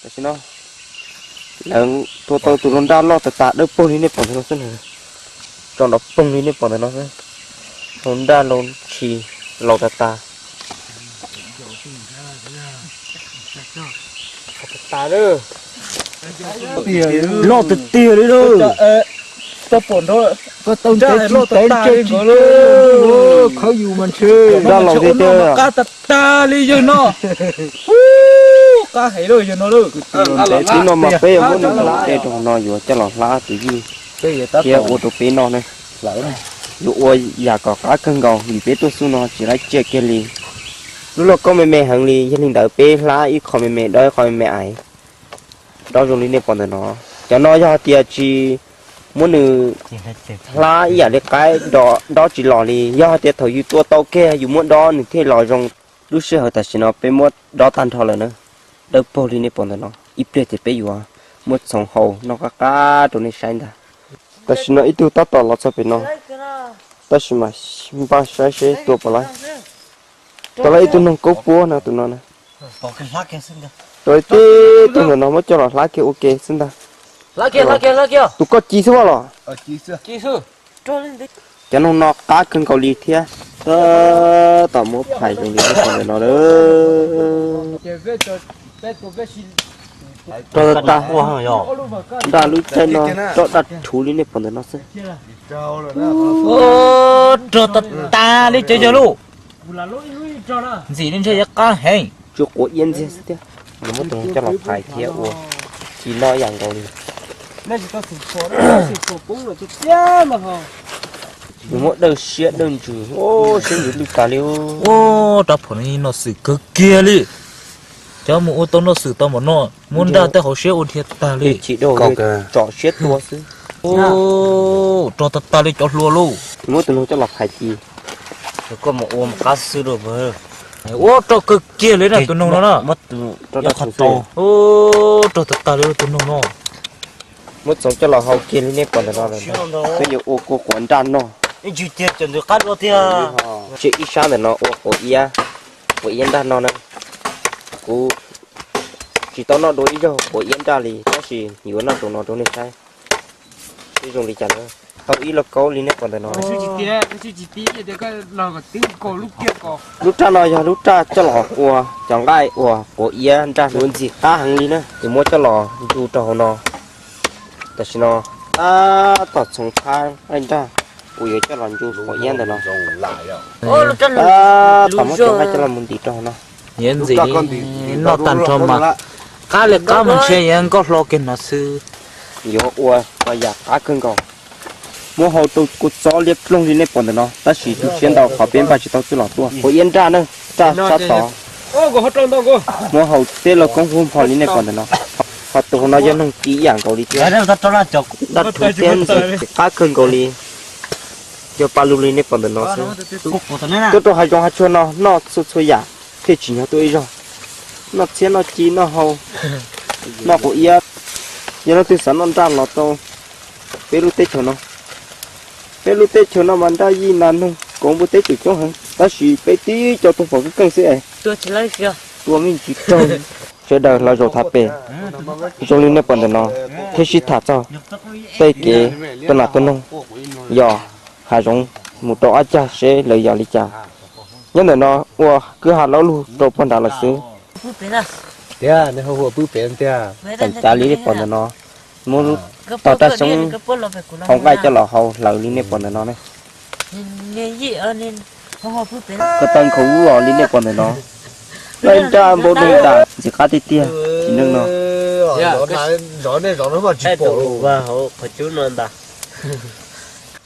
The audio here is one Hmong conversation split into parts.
Tam sim no lawv tua tau tus hluas nraj loj tas tas dawb paug li nej pom ntawm no xwb na. Tso nrov poog li nej pom ntawm no xwb. Hluas nraj laus tshis laus tas tas. Loj tiag tiag li lawm. Koj tau ntev tsis tev li, khawb yus mas ntshe nraj laus tiag tiag. Qab tas tas li yawg no. Qab heev lawm yawg no lawm. Ntev tib no mas peb yuav muab nws hlab rau no yuav coj los hlab tus yij thiab ua rau peb noj na. Yuav ua yam kom qab kawg nkaus vim peb tuaj xub no tsis laib tsiaj kiag li. Lub lauj kaub me me heev li, yog li ntawd peb hlab ib qho me me dob ib qho me me aiv. Dob zoo li nej pom ntawm no. Cov no yog hais tias tsis muab nws hlab ib yam li qaib, dob tsis los li. Yog hais tias thaum yus tua tau kiag yus muab dob nws thiaj los zoo. Lub sij hawm tam sim no peb muab dob tag nrho lawm na. Dawb paug li nej pom ntawm no, ib pliag ces peb yuav muab txhoov hau noj qab qab rau nej saib ntag. Tam sim no ib tug tab tom los txog pem no, tab sis mas npaj saib seb tua puas laib. Rau lawv ib tug noog kaub puab no tus no na. Rau tib tug ntawm no muab coj los hlab kiag ua ke xwb ntag. Tus koj ci xwb los? Cov noog no qab kawg nkaus li thiab. Tab tom muab phais zoo li ntawm no lawm. Rog tas tas, nraj lub caij no roj daj rhuv li nej pom ntawm no xwb. Rog tas tas li cov yawg lauj. Ntxim li ntshe yuav qab heev. Tsuas quav iab ntxiag xwb thiab. Nws muab tus noog coj los phais thiab ua ci noj ib yam nkaus li. Nws muab dawj siab dawj ntsws, siab ntsws lwj tas li. Rab phom no noj xwm kawg kiag li. Cov mus ua tau noj xwm tau npaum no, muab nraj tej hauv siab ua dhia tag li. Tsis dau, tsom siab tua xwb. Rog tas tas li cov hluas lauj. Muab tus noog coj los phais ci. Koj mus ua mus qab xwb lauj. Ua rog kawg kiag li na tus noog no na. Rog tas tas li tus noog no. Muab txoov coj los hau kiag li nej pom ntawm no lawm. Peb yuav ua kua quav nraj noj. Tseem ib sab ntawm no ua quav iab, quav iab nraj noj na. Kuv tsis tau noj dua ib zaug quav iab nraj li tab sis yuav noj tus no rau nej saib seb zoo li cas na. Tau ib lauj kaub li nej pom ntawm no. Lub raj no yog lub raj coj los ua cov nqaij uas quav iab nraj ntxim qab heev li na, ces muab coj los ncu rau hauv no. Tam sim no tab tom txhoov phab nqaij nraj uas yuav coj los ncu quav iab ntawm no. Tab tom muab cov nqaij coj los mus ntim rau hauv no. Nyob ntxiv noj tag nrho mas qab li qab mas ntshe yuav nkoj hlo kiag no xwb. Yuav ua tau yam qab kawg nkaus. Muab hau rau kua txob liab ploog li nej pom ntawm no, tab sis tu siab ntau qhov peb npaj tsis tau txuj lom tuaj. Quav iab nraj na, nraj sab tod. Muab hau teb lauj koob huv nphos li nej pom ntawm no. Ho tus hauv no yog noog ci ib yam nkaus li thiab. Nraj rhuv thiab ntxim qab kawg nkaus li. Yog pa lug li nej pom ntawm no xwb. Tuaj rau hav zoov hav tsuag no noj txhua txhua yam thiaj tsim nyog tuaj ib zaug. Noj txhiab noj ci noj hau, noj quav iab. Yog leej twg xav noj nraj los rau peb lub teb chaws no. Peb lub teb chaws no mas nraj yij nas noog koov npua teb tseem coob heev, tab sis peb tib co tuag pom keeb keej xwb es tua me ntsis raug. Sawv daws los zaum tham pem zoo li nej pom ntawm no thiab sib tham txog tej kev tua nas tua noog, yog hav zoov mus rau ob cag seb lawv yog li cas. Nyob ntawm no ua kwj ha laub lug rau pog nrad lawm xwb. Tiag, nws hu ua pw pem tiag. Teem cav li nej pom ntawm no, muab tog raj xyoob hau nqaij coj los hau hlawv li nej pom ntawm no ne. Ko taw nkhaus ub os li nej pom ntawm no. Nqaij nraj npau doo tas ntxim qab tiag tiag txiv neej no.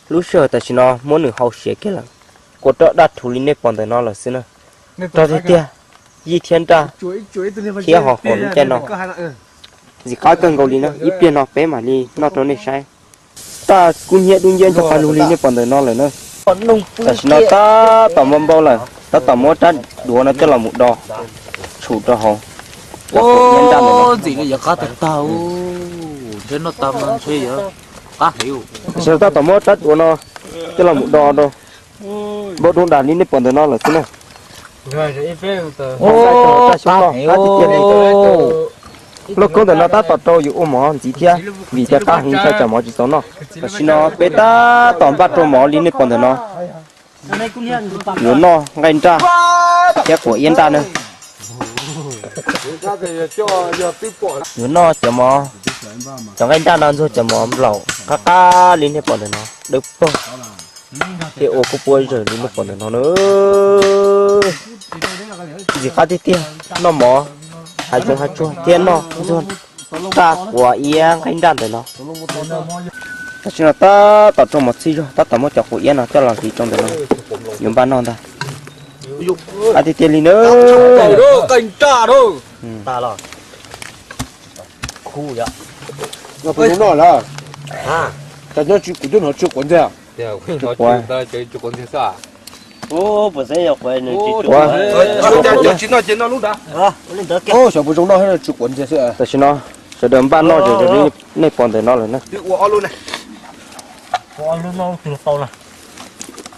Lub sij hawm tam sim no muab nws hau siav kiag lawm, kua roj daj rhuv li nej pom ntawm no lawm xwb na. Rog tiag tiag, yij thiab nraj thiab ho haum lub caij no. Ntxim qab kawg nkaus li na, ib pliag no peb mam li noj rau nej saib. Taj kub hnyiab dub nciab ncho pa lug li nej pom ntawm no lawm na. Tam sim no tab tom npau npau lawm, tab tom muab rab duav no coj los mus do tshum rau hauv. Ntxim li yuav qab tag tag, ntshe noj tas mas ntshe yuav qab heev. Tam sim no tab tom muab rab duav no coj los mus do rau npau doo dam li nej pom ntawm no lawm xwb na. Qab heev. Lub koob ntawm no tab tom rau yus ua mov ntxiv thiab, vim tias qab heev ntshai tsam mov tsis txaus noj. Tam sim no peb tab tom npaj rau mov li nej pom ntawm no. Yuav noj nqaij nraj thiab quav iab nraj na. Yuav noj cov mov, cov nqaij nraj no ntxuag cov mov nplaum qab qab li nej pom ntawm no, dawb paug thiab ua kuj puab zawg li nej pom ntawm no na. Ntxim qab tiag tiag, noj mov hav zoov hav tsuag thiab noj ntxuag nraj quav iab nqaij nraj ntawm no. Tam sim no tab tom rau mov txhij zog, tab tom muab cov quav iab no coj los hliv rau ntawm no, yuav npaj noj ntag. Qab tiag tiag li na. Tam sim no sawv daws npaj noj zom zaws li nej pom ntawm no lawm na.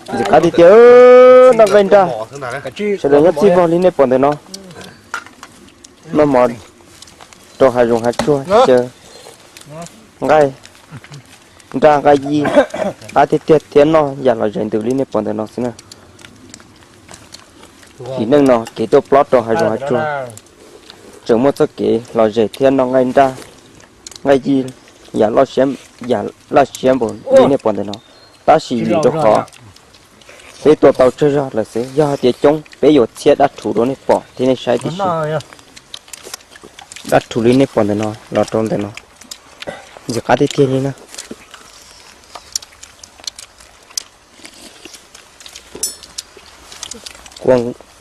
Ntxim qab tiag tiag, noj nqaij nraj, sawv daws nyob txij vog li nej pom ntawm no. Noj mov rau hav zoov hav tsuag caw nqaij nraj nqaij yij, qab tiag tiag thiab noj yam lom zem ntws li nej pom ntawm no xwb na. Tim neej no kev tuaj plob rau hav zoov hav tsuag tseem muaj txoj kev lom zem thiab noj nqaij nraj nqaij yij yam loj siab npaum li nej pom ntawm no. Tab sis vim rau qhov peb tua tau tsawg zog lawm xwb, yog hais tias coob peb yuav txhiab dab rhuv rau nej pom thiab nej saib tib si. Dab rhuv li nej pom ntawm no los rau ntawm no, ntxim qab tiag tiag li na. Kua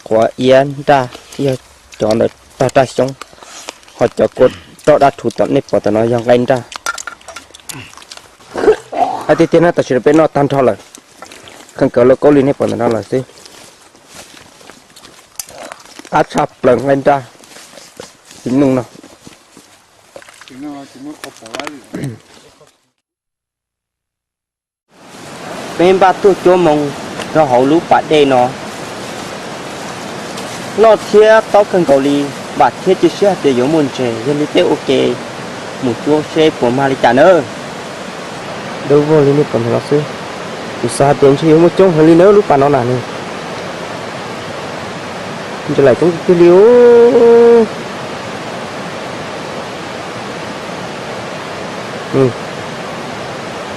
quav iab nraj yog cov ntawm tog raj xyoob, ho cov kua roj dab rhuv tom nej pom ntawm no yog nqaij nraj. Qab tiag tiag na, tam sim no peb noj tag nrho lawm, kheej kawg lauj kaub li nej pom ntawm no lawm xwb. Qab tshaj plaws nqaij nraj li nub no. Peb npaj tuaj cuab moo rau hauv lub pas dej no, loj thiab tob kawg nkaus li, vam thiab cia siab hais tias yuav muaj ntses, yog li peb ua ke mus cuab seb puas mag li cas nawb. Dawb vog li nej pom ntawm no xwb, kuv xav hais tias ntshe yuav muaj coob heev li nawb lub pas no na. Ntshe lawv coob tiag tiag li.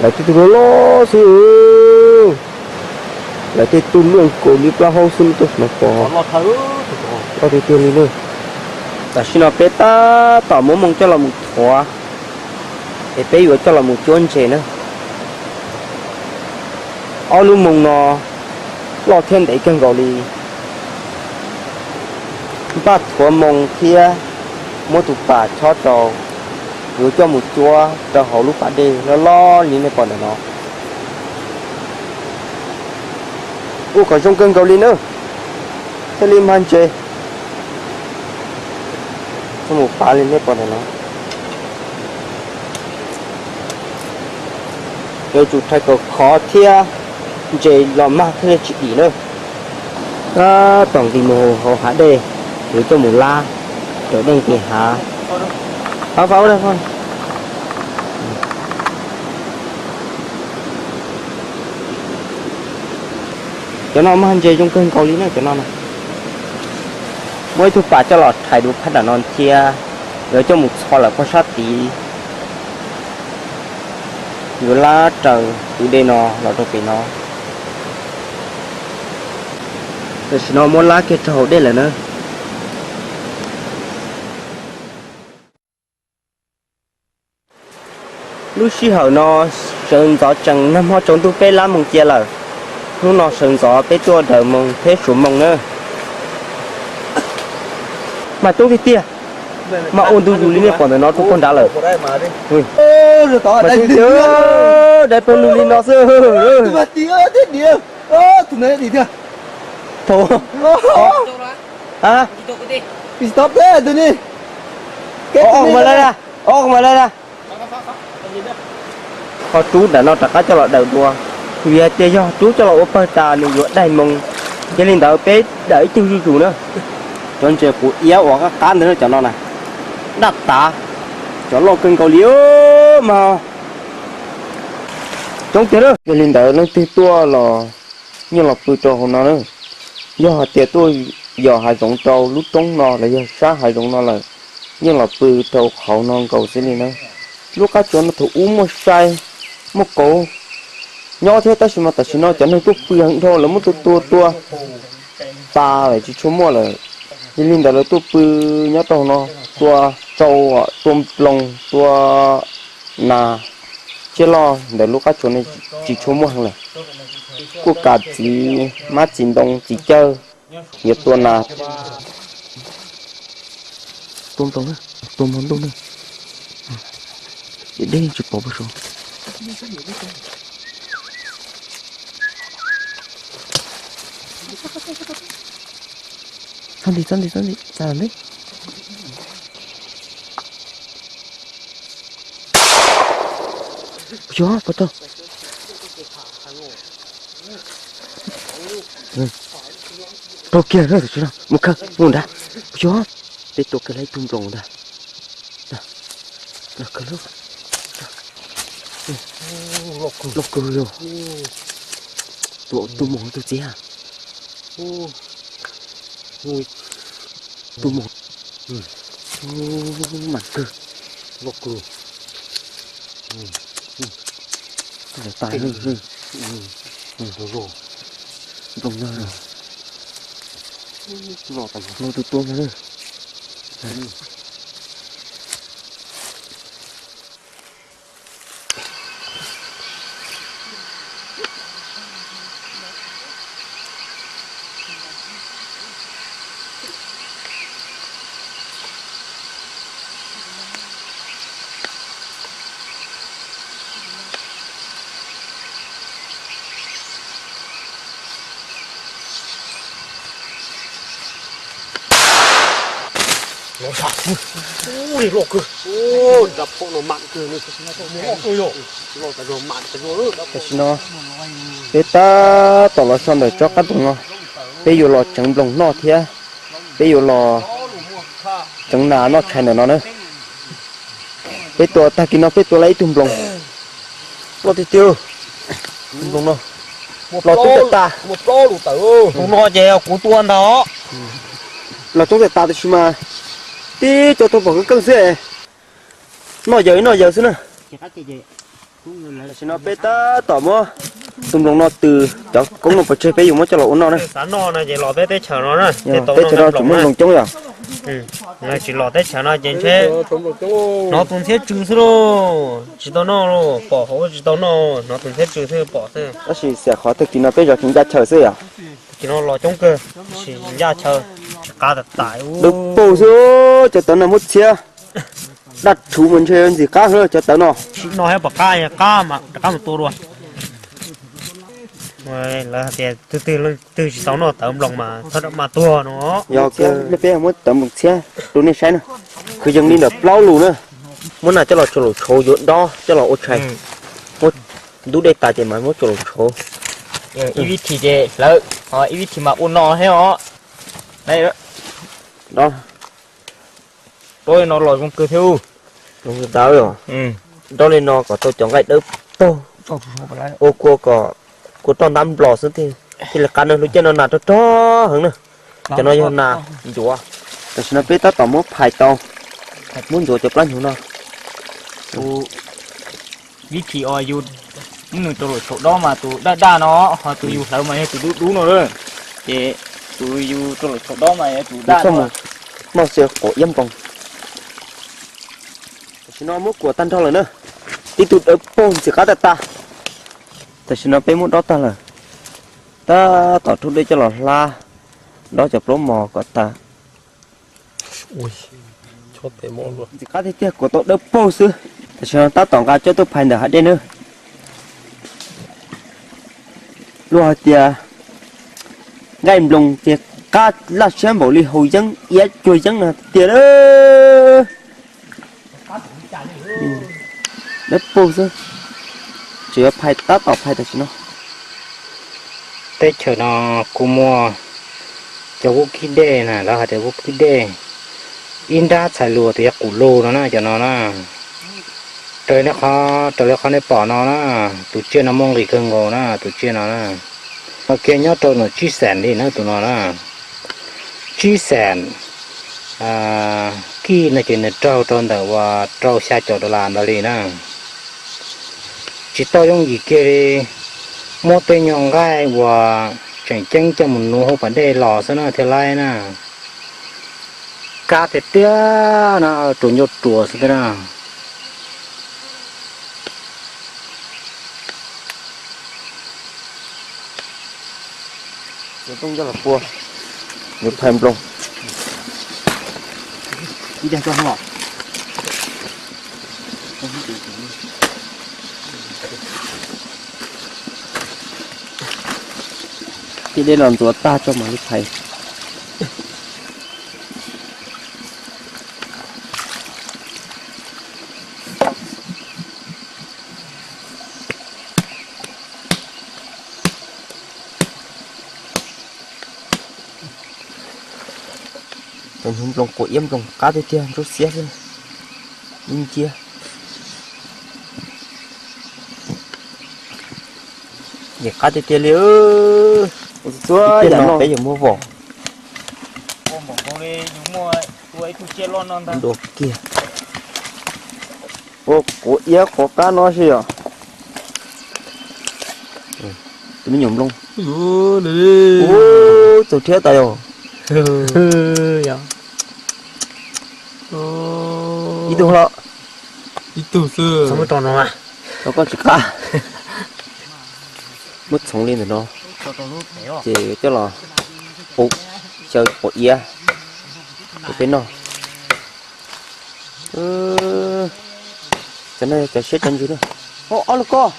Lawv tej tug loj loj xwb, lawv tej tug luaj nkaus li plaub hau xwb, lub tuj no pom loj tiag tiag li na. Tam sim no peb tab tom muab moo coj los mus thuav, es peb yuav coj los mus cuab ntses na. Ob lub moo no loj thiab ntev kawg nkaus li. Npaj thuav moo thiab muab tus pas chob rau, yuav coj mus cuab rau hauv lub pas dej loj loj li nej pom ntawm no. Ua kom zoo kawg nkaus li nawb, thiaj li mag ntses. Coj mus pav li nej pom ntawm no. Yuav tsum rhais kom khov thiab ntses los mag thiaj li tsis dim na. Tab tom nqis mus hauv hav dej, yuav coj mus lab raws dej nqis hav. Cov no mag ntses zoo kawg nkaus li na cov no na. Muab ib tug pas coj los rhais dua phab nram no thiab, yuav coj mus txho lawm pog sab tid. Yuav lab raws tus dej no los rau pem no. Tam sim no muab lab kiag rau hauv dej lawm na. Lub sij hawm no sawv ntxov tseem nag hmo tsaus ntuj peb lab moo cia lawm. Hnub no sawv ntxov peb tuaj daws moo thiab suav moo na. Mas coob tiag tiag, mas ua ntu zus li nej pom ntawm no rau puag nrad lawm. Dai pawg lug li no xwb. Ho rub nram no rov qab coj los daws dua, vim hais tias yog rub coj los ua pawg tas nws yuav daig moo. Yog li ntawd peb daws ib tug zuj zus na. Cov ntses quav iab uas qab qab ntawd cov no na. Daj tav, cov loj kawg nkaus li mas. Coob tiag lawm. Yog li ntawd leej twg tuaj los yeej los pw rau hauv no na. Yog hais tias tuaj yos hav zoov rau lub roob no los yog sab hav zoov no lawm, yeej los pw rau qhov no nkaus xwb li na. Lub qab tsuas no thaum ub muaj sai, muaj kauv nyob thiab, tab sis mas tam sim no cov neeg tuaj pw heev dhau lawv muab tua tua tua tas lawm tsis tshua muaj lawm. Yog li ntawd lawv tuaj pw nyob rau hauv no, tua tsau, tua nploos, tua nas, tsiaj loj ntawm lub qab tsuas no tsis tshua muaj heev lawm. Kuj kam txiv mab txiv ntoo txiv cawj, yuav tua nas, tua nploos, tua hmo ntuj na. Deb deb tsis pom pab saud. Txhob nti, txhob nti, txhob nti, txhob nti. Yog, pom tau. Raug kiag na, mus khawb mus nrad. Yog, peb tua kiag lawm ib tug nploos ntag. Loj kawg yog. Tus, tus moos tus txiv. Tus moos. Mam kawg. Loj kawg. Tawm tas. Nploos no. Loj tus tua no. Loj kawg, loj kawg. Tam sim no peb tab tom los so ntawm tsob qab ntoo no, peb yuav los tseev nploos noj thiab peb yuav los tseev nas noj tshais ntawm no na. Peb tua tag kis no peb tua lawm ib tug nploos. Loj tiag tiag. Nploos no los tub tag tas. Tus no ces kuv tua ntag. Los tub tag tas tab sis mas tib co tuaj pom keeb keeb xwb. Noj yawg noj yawg xwb na. Tam sim no peb tab tom muab tus nploos no tws cov koob no pov tseg peb yuav muab coj los ua noj na. Xav noj no ces los peb teb chaws no na, teb chaws no tseem muaj nploos coob yom. Tsis los teb chaws no ces ntshe hnov tus ntxhiab tsw xwb lauj, tsis tau noj lauj, pom hauv tsis tau noj, hnov tus ntxhiab tsw xwb pom xwb. Tab sis xiam qhov tag kis no peb zov tseem ncaj chaw xwb yom. Tag kis no los coob kawg, tab sis ncaj chaw, qab tas tas. Dawb paug xwb, cov tawv no muab txhiab daj rhuv mas ntshe ntxim qab heev cov tawv no. Sim no thiab pom qab, qab mas rov qab mus tua dua. Lawv hais tias twg twg leej twg tsis tau noj tawv nploos mas thov mam tuag no. Yog nej peb muab tawv nploos txhiab rau nej saib na. Kwv yees li ntawm plaub lus na. Muab nas coj los tsuas laum tshauv yuav dob coj los ua tshais. Muab ntub dej tas ces mas muab tsuas laum tshauv. Ib vib thim ces hlawv, ib vib thim mas ua no thiab os. Dob li no los zoo kawg thiab. Zoo kawg ntawd os. Dob li no kom tau cov nqaij dawb paug. Ua kua kom kua roj ntab nplos xwb thiaj li qab na. Lub caij no nas rog rog heev na. Cov no yog nas ncuav. Tam sim no peb tab tom muab phais tau, muab ntxuav cov plab hnyuv no. Vib thim uas yus muab nws rau laum tshauv dob mas tus daj daj no, ho tus yus hlawv mas yog tus dub dub no lawm. Ces tus yus rau laum tshauv dob mas yog tus daj no. Noj xav quav iab npoo. Tam sim no muab kuam tag nrho lawm na. Tib tug dawb paug ntxim qab tag tag. Tam sim no peb muab dob tag lawm. Tab tom rub dej coj los hlab, dob cov plaub mos kom tag. Ntxim qab tiag tiag, kuam tau dawb paug xwb. Tam sim no tab tom nqa coj tuaj phais ntawm hav dej na. Luag hais tias nqaij nploos ces qab laj siab npaum li haus yeeb iab cuag yeeb no tiag. Dawb paug xwb. Tseem yuav phais, tab tom phais tam sim no. Teb chaws no kuj muaj cov vaub kib dej na, lawv hais tias vaub kib dej, Ib nrab txhais lus tias yog qus lug no na, cov no na. Raws li qhov, raws li qhov nej pom no na, tus tsiaj no muaj nqis kawg nkaus na, tus tsiaj no na. No kiag nyob rau ntawm tsib xees li na tus no na. Tsib xees kij no ces nws raug rau ntawm uas rau xya caum dollar ntawd li na. Tsis tau yooj yim kiag li, muab tej nyuag nqaij uas tseem ceeb coj mus nuv hauv pas dej los xwb na thiaj laib na. Kab tiag tiag na, ruas ncauj ruas xwb thiab na. Yuav phais nploos. Tij dej los ntxuav tag tso mam li phais. Cov hnyuv nploos quav iab nploos qab tiag tiag, ntsuab xiab xwb, ib nciab. Ces qab tiag tiag li. Txhua yam no peb yuav muab vom. Dua kiag. Ua quav iab quav qab no si yom. Tus me nyuam nploos. Ub, txaus rhiab tas yom. Ib tug los. Ib tug xwb. Rau koj tsis qab. Muab txhoov li ntawm no, ces yuav coj los ua xyaw quav iab rau peb noj. Cov no yog cov siab cov ntsws na. Ob lub koob.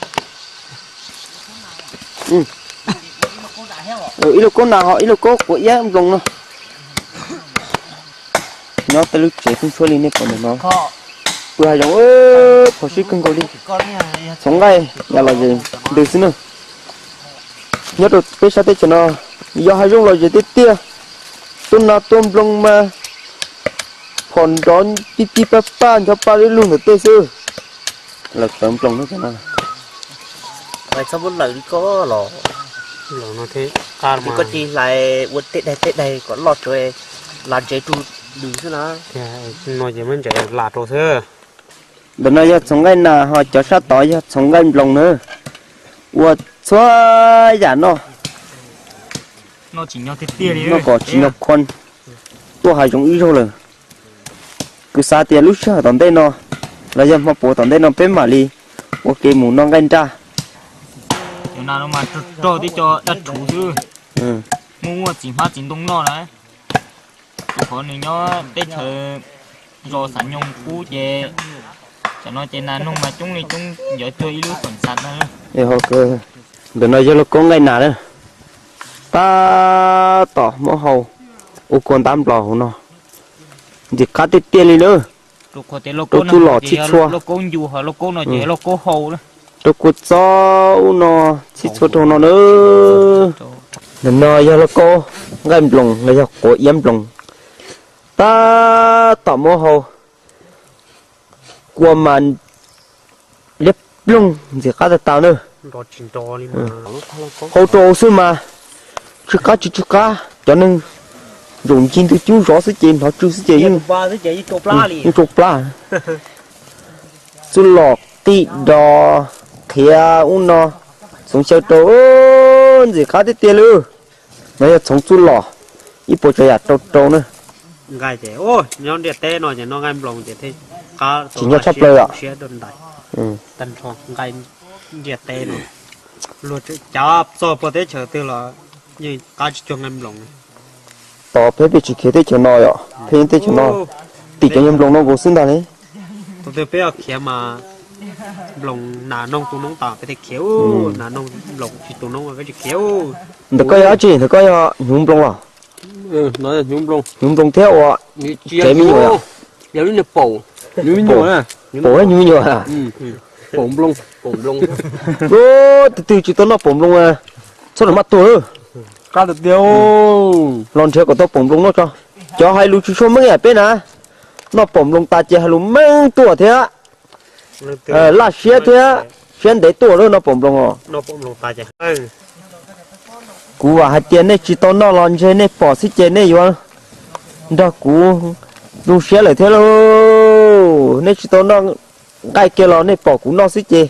Ib lub koob nas ho ib lub koob quav iab nploos no. Nyob tej lub tsev tub ntsuab li nej pom ntawm no. Pw hav zoov, phom sij kawg nkaus li. Txhoov nqaij yam lom zem ntws xwb na. Nyob rau peb sab teb chaws no, yog hav zoov lom zem tiag tiag. Tuaj nas tuaj nploos mas phom nrov pib pib paj paj ncho paj lug lug ntawm tej xwb. Lawv tawv nploos no. Txhob muab lawm li koj los. Koj cia li hlais ua tej daig tej daig kom loj tsuav las ntsev rau nws xwb na. No ces muab ntsev las rau xwb. Ntawm no yog txhoov nqaij nas ho cov sab tod yog txhoov nqaij nploos na. Ua txhua yam noj. Noj kom tsis nyo khoom, tuaj hav zoov ib zaug lawm. Kuv xav tias lub sij hawm tom ntej no los yog hmo puav tom ntej no peb mam li ua ke mus noj nqaij nraj. Rog tib co dab rhuv xwb, muaj muaj txiv hmab txiv ntoo noj na. Rau qhov nws nyob teb chaws zos Xav Nyoog Kub ces, tam no ces nas noog mas coob li coob yuav cuag ib lub feem xav ntag. Ntawm no yog lauj kaub nqaij nas na. Tab tom muab hau ua kua ntab nplos hauv no. Ntxim qab tiag tiag li na. Rau txuj lom txhij txhua. Rau kua txob ub no txhij txhua rau no na. Ntawm no yog lauj kaub nqaij nploos los yog quav iab nploos. Tab tom muab hau kua mas liab ploog ntxim qab tag tag na. Hau rau xwb mas tsw qab tsw tsw qab, cov neeg zaum ncig ntws cub zov xwb ces hnov tsw xwb ces yeej rau plab. Txuj lom qij dos qhiav ub no, txhoov xyaw rau ntxim qab tiag tiag li. No yog txhoov txuj lom, ib puas tsav yam rau rau na. Nqaij ces nyob ntiaj teb no ces noj nqaij nploos ces tsis nyob tshaj plaws os. Nqaij ntiaj teb no, luag cav txog puag teb chaws twg los yeej qab tsis cuag nqaij nploos. Tos peb peb tsis khiav teb chaws no yom, peb teb chaws no tim cov nyuag nploos no nkaus xwb ntag li. Thaum twg peb khiav mas nploos nas noog tu noob tas peb thiaj khiav, nas noog nploos tsis tu noob peb tsis khiav. Ntawm koj yog dab tsi? Ntawm koj yog hnyuv nploos los? Hnyuv nploos thiab ua tsev me nyuam yom? Paum, paum nyuj me nyuam. Tus twg tsis tau noj paum nploos txhob rau maj tuag. Los nrhiav kom tau paum nploos noj tso. Cov hais lus tsis tshua meej yam peb na, Noj pom nploos tas ces hais lus meej tuaj thiab, laj siab thiab, siab ntev tuaj lawm noj pom nploos os. Kuv vam hais tias nej tsis tau noj los ntshe nej pom xwb ces nej yuav nrog kuv zoo siab lawm thiab lauj. Nej tsis tau noj nqaij kiag los nej pom kuv noj xwb ces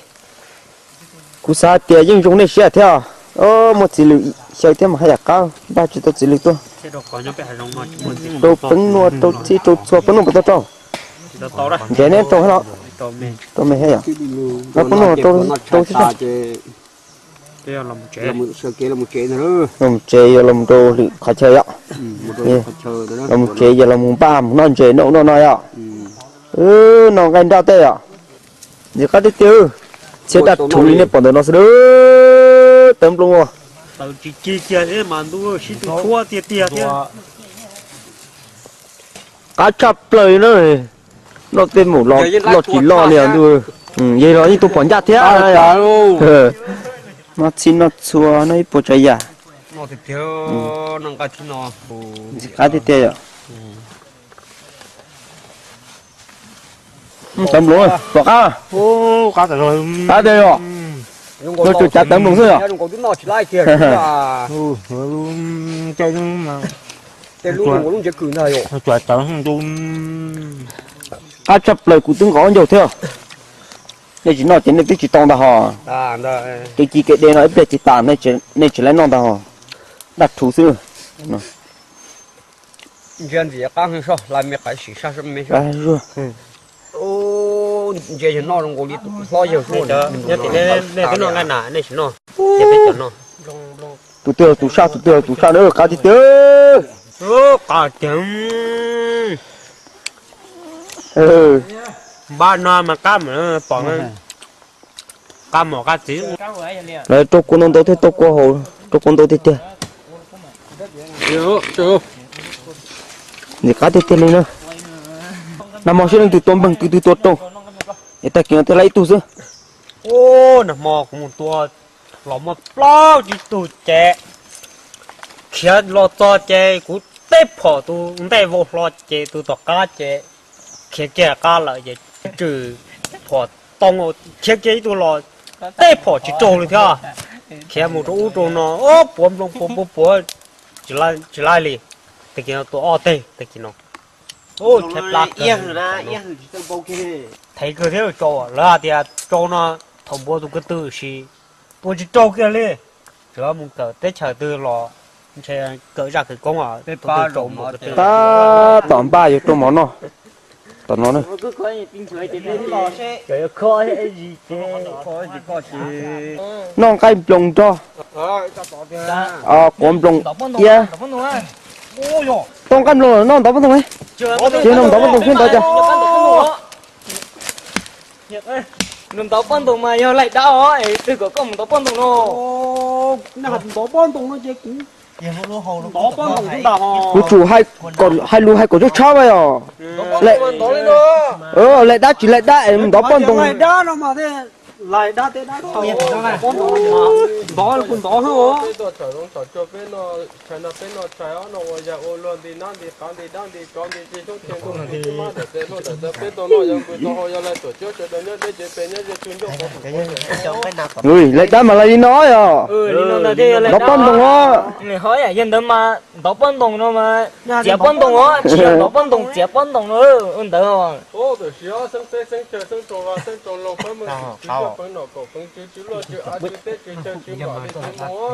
kuv xav hais tias yeej zoo nej siab thiab. Muaj txiv lws xyaw thiab mas haj yam qab npaj tsis tau txiv lws tuaj. Rau peeb nuaj rau txhij rau txhua peeb nuaj puas tau rau? Ntsev neb rau thiab los? Rau me thiab yom. Los peeb nuaj rau rau xwb. Los mus tsev yog los mus rau lwm qhov chaw yom. Los mus tsev yog los mus npaj mus noj ntses noj ub noj no yom. Noj nqaij nraj tej yom. Ntxim qab tiag tiag. Txhiab dab rhuv li nej pom ntawm no xwb, tawv nploos. Qab tshaj plaws li na. Noj tej maum los loj tsis loj li ntuj. Yog los yeej tuaj pom ncaj thiab. Noj txhij noj txhua noj ib puas tsav yam. Ntxim qab tiag tiag yom. Tawv nploos, pom qab. Qab tiag yom. Luag tsuas cav tawv nploos xwb yom. Qab tshaj plaws kuv twb nqos ncaug thiab. Nej tsis noj ces nej twb tsis tau ntag hos. Kev ci kev de no ib pliag tsis tas nej tsis laib noj ntag hos. Dab rhuv xwb. Ntsia ntxim qab heev soj, laj me qaib sim saj me soj. Ntsia yawg noj zoo nkaus li hlob yawg zuaj. Nyob tim nej twb noj nqaij na nej tsis noj. Tus twg los tus saj, tus twg los tus saj na, qab tiag tiag. Qab tiag. Npaj no mas qab mom pom, qab mom qab txiv. Lawv rau kua ntau ntau thiab tau kua haus, rau kua ntau tiag tiag. Ntxim qab tiag tiag li na. Nag hmo sib leej twg tua npeeg twg twg tua rau, es tag kis no thiaj laib ib tug xwb. Nag hmo kuv mus tua los muaj plaub tsib tug ces khiav los txog ces kuv teb phom tus ntej vau hlo ces tus tom qab ces khiav kiag qab lawm ces tswm phom too, khiav kiag ib tug los teb phom tsis raug li thiab. Khiav mus rau ub rau no, puav nploos puav puav puav tsis laib li. Tag kis no tua ob teg tag kis no. Thaiv kawg thiab tsau, lawv hais tias tsau no thaum npua tus ko tw sis tua tsis raug kiag li. Tsuav mus kawm teb chaws twg los ntshe kawm zaj khawv koob. Tab tom npaj yuav rau mov noj. Tom no na. Noj nqaij nploos nrog quav nploos iab. Tau nqaij nploos noj ntov pob ntoo. Ces noj ntov pob ntoo thiab ntov cas. Nws ntov pob ntoo mas yog laig dab os, es twg kom koj mus ntov pob ntoo no? Ntov pob ntoo no ces kuv ntov pob ntoo ntag. Kuv tsum hais lus hais kom tshab tshab mas yog laig dab tsis laig dab es ntov pob ntoo. Laig dab tej dab, ntov kuv ntov xwb os. Tshais no peb noj tshais os, noj ua yas ua luag nti nab nti qav nti dab nti tsov nti tsi xyoob txhia ntuj tsi tsi mab dawm tes hluaj dawm taw peb tau noj yog npws tau hau yog lais tuam cuab sawv daws nyob deb cev pes nyob ze tsw ncauj qhov pum pov. Laig dab mas laig li no yog ntov pob ntoo os. Yog ntawd mas ntov pob ntoo no mas txiav pob ntoo os, tsis yog ntov pob ntoo txiav pob ntoo no. Ntawd tam sim xeeb teb xeeb chaw xeeb tsoos vaj xeeb tsoos loog pab meej tim tswv coj peev nom kaum peev tswv tswv luaj tswv av tswv teb tswv chaw tswv npam li tswv moo.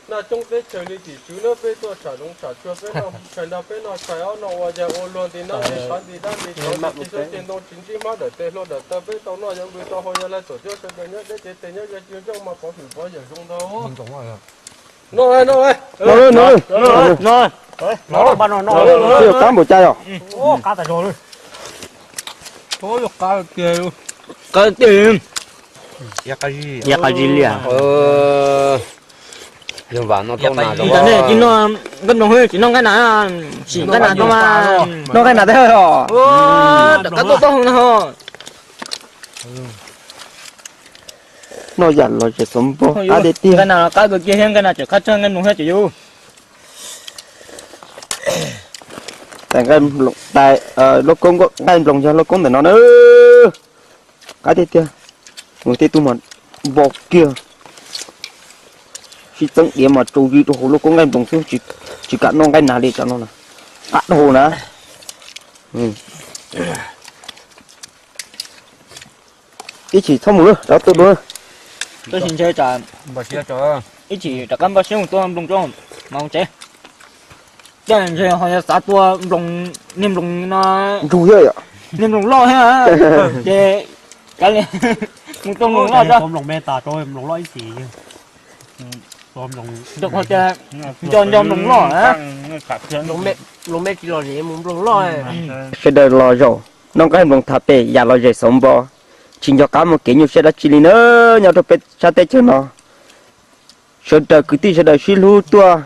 Naj coob teb chaws li tim tswv nawb, peb tuaj tsham zoov tsham tsuag peb noj tshais nrog peb noj tshais os, noj ua yas ua luag nti nab nti qav nti dab nti tsov nti tsi xyoob txhia ntuj tsi ntsib mab dawm tes hluaj dawm taw peb tau noj yog npws tau hau yog lais tuam cuab sawv daws nyob deb cev tes nyob ze tsw ncauj mas pov hwm pov yawm zoo ntag. Noj noj noj. Qab npaum cas yog? Qab tiag. Qab zib li. Tsis noj nqaij nas, tsis noj nqaij nas tau mas noj nqaij nas thiab os. Kab tuaj tau no. Noj yam los tseem xov npog qab tiag tiag. Nqaij nas qab kawg kiag thiab, nqaij nas tseem qab tshaj nqaij nploos thiab ces yus. Tais nqaij nploos, tais, lub koob nqaij nploos yog lub koob ntawm no na. Qab tiag tiag. Mus tej tug mas npo kiag. Sib txeeb diav mas tsaus zis rau hauv lub koob nqaij nploos xwb, tsis kam noj nqaij nas li tsam no na. Qab dhau na. Ib chim txhob mus lawm, rov tuaj dua. Ib chim rov qab npaj siab mus tua nploos tso mas mus tsev. Tej ntshe ho yog xav tua nploos, niag nploos no, niag nploos loj thiab, ces kav liam mus tua nploos loj tso. Rau qhov tias nco nco nploos loj. Sawv daws los zaum noj nqaij nploos tham pem yam lom zem xauv npo, tsis nco qab muaj kev nyuaj siab dab tsi li na. Nyob rau peb sab teb chaws no, sawv daws kwv tij sawv daws sib hlub tuaj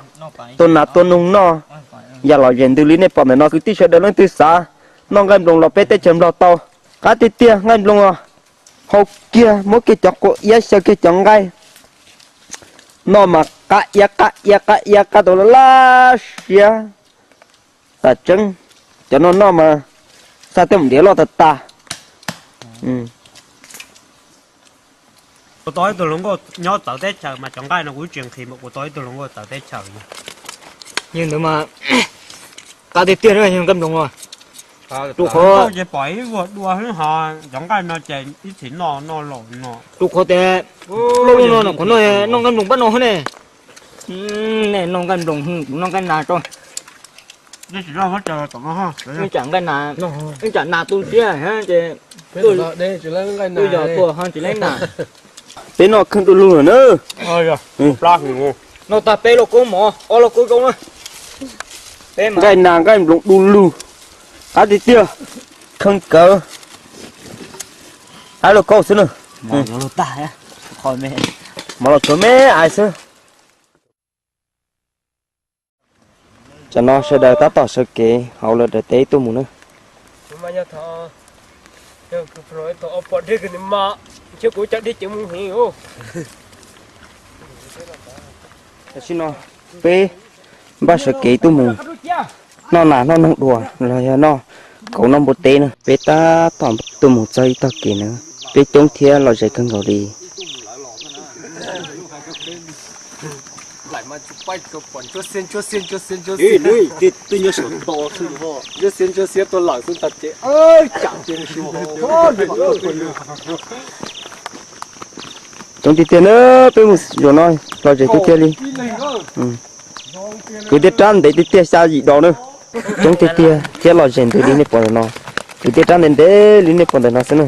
tua nas tua noog noj, yam lom zem ntws li nej pom ntawm no. Kwv tij sawv daws leej twg xav noj nqaij nploos los peb teb chaws Nplog tau. Qab tiag tiag, nqaij nploos hau kiag, muab kiag cov quav iab xyaw kiag cov nqaij, noj mas qab iab qab iab qab iab qab tau laj laj siab. Tas tseeb, cov no noj mas xaj tej mus diav loj tag tas. Kuv tau ib tug hluas nkauj nyob txawv teb chaws mas cov nqaij no kuv tsis nqhis npaum kuv tau ib tug hluas nkauj txawv teb chaws. Yog ntawd mas qab tiag tiag yog nqaij nploos. Rau qhov ces pom ib vuag dua xwb ho cov nqaij no ces ib txhis noj noj laus no. Rau qhov tias loj loj no qhov no noj nqaij nploos pab no ne. Nej noj nqaij nploos, kuv noj nqaij nas tso. Tsam nqaij nas, tsam nas tu siab ces tuaj yos tua ho tsis leej nas. Peb noj kheej du lug lawm na. Noj tag peb lauj kaub mov, ob lauj kaub zoo na. Nqaij nas nqaij nploos du lug, qab tiag tiag, kheej kawg. Ab lauj kaub xwb na. Mov los tsuav me ais xwb. Tsam no sawv daws tab tom sawv kev hauv lawv daim teb tuaj mus na. Tam sim no peb npaj sawv kev tuaj mus noj nas noj noog dua los yog noj kauv noj npua teb na. Peb tab tom tuaj mus txog ib tog kev na, peb coob thiab lom zem kawg nkaus li. Coob tiag tiag na, peb mus zaum no lom zem tiag tiag li. Kwv tij rab ntev tiag tiag xya yim dos na. Coob tiag tiag thiab lom zem ntws li nej pom ntawm no. Kwv tij rab ntev ntev li nej pom ntawm no xwb na.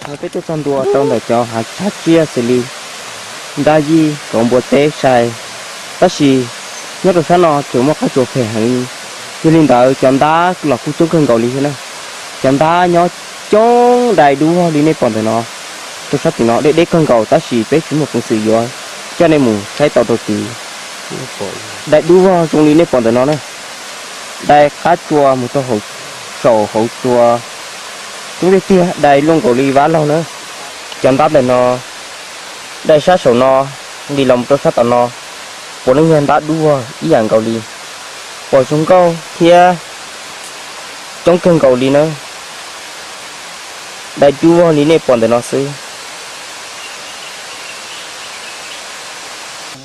Thaum peb tuaj txog ntua rau ntawm cov hav tsiaj xws li nrab yij, kauv, npua teb, sai, tab sis nyob rau sab no tsuas muaj qab tsuas phem heev. Yog li ntawd cov ntab los kuj coob kawg nkaus li thiab na. Cov ntab nyob coob dai dub vog li nej pom ntawm no. Rau sab tim no deb deb kawg nkaus tab sis peb tsis muaj peev xwm yuav coj nej mus saib tau rau tid. Dai dub vog zoo li nej pom ntawm no na. Dai qab tsua mus rau hauv, saum hauv tsua. Coob tiag tiag, dai luaj nkaus li vab laug na. Cov ntab ntawm no, dai sab saum no, nqis los rau sab tom no, puav leej yog ntab dub vog ib yam nkaus li. Pom zoo nkauj thiab coob kawg nkaus li na. Dai dub vog li nej pom ntawm no xwb.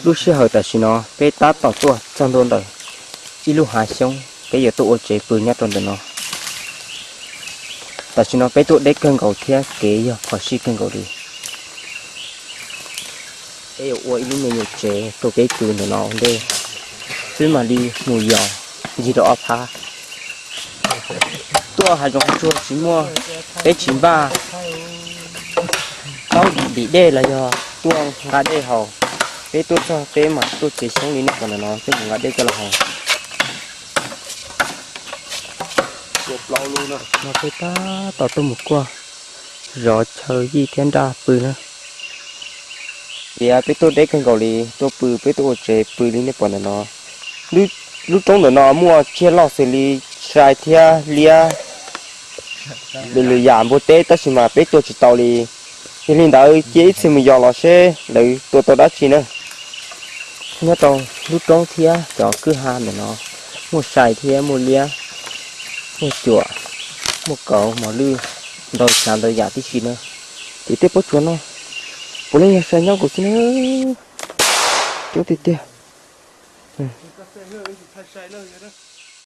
Lub sij hawm tam sim no peb tab tom tuaj txog ntua ntawm ib lub hav xyoob, peb yuav tuaj ua tsev pw nyob rau ntawm no. Tam sim no peb tuaj deb kawg nkaus thiab kev yog phom sij kawg nkaus li. Peb yuav ua ib lub me nyuam tsev rau peb pw ntawm no ua ntej xwb mam li mus yos ncig rau ob phab. Tuaj hav zoov hav tsuag tsis muaj, peb tsis npaj taub ntim dej los yog tuaj nqa dej haus. Peb tuaj txog peb mam tuaj tsev xyoob li nej pom ntawm no coj mus nqa dej coj los haus. No peb tab tom tuaj mus kuaj zov chaw yij thiab nraj pw na. Tias peb tuaj deb kawg nkaus li, tuaj pw peb tuaj ua tsev pw li nej pom ntawm no. Lub roob ntawm no muaj tsiaj loj xws li sai thiab liab, lwm lwm yam npua teb tab sis mas peb tua tsis tau li. Yog li ntawd cia ib txhia mus yos los seb lawv tua tau dab tsi na. Nyob rau lub roob thiab cov kwj ha ntawm no muaj sai thiab muaj liab, muaj cuam, muaj kauv mos lwj ntau tsav ntau yam tib si na. Ces tej pob tsuas no puav leej yog sai nyob nkaus xwb na. Coob tiag tiag.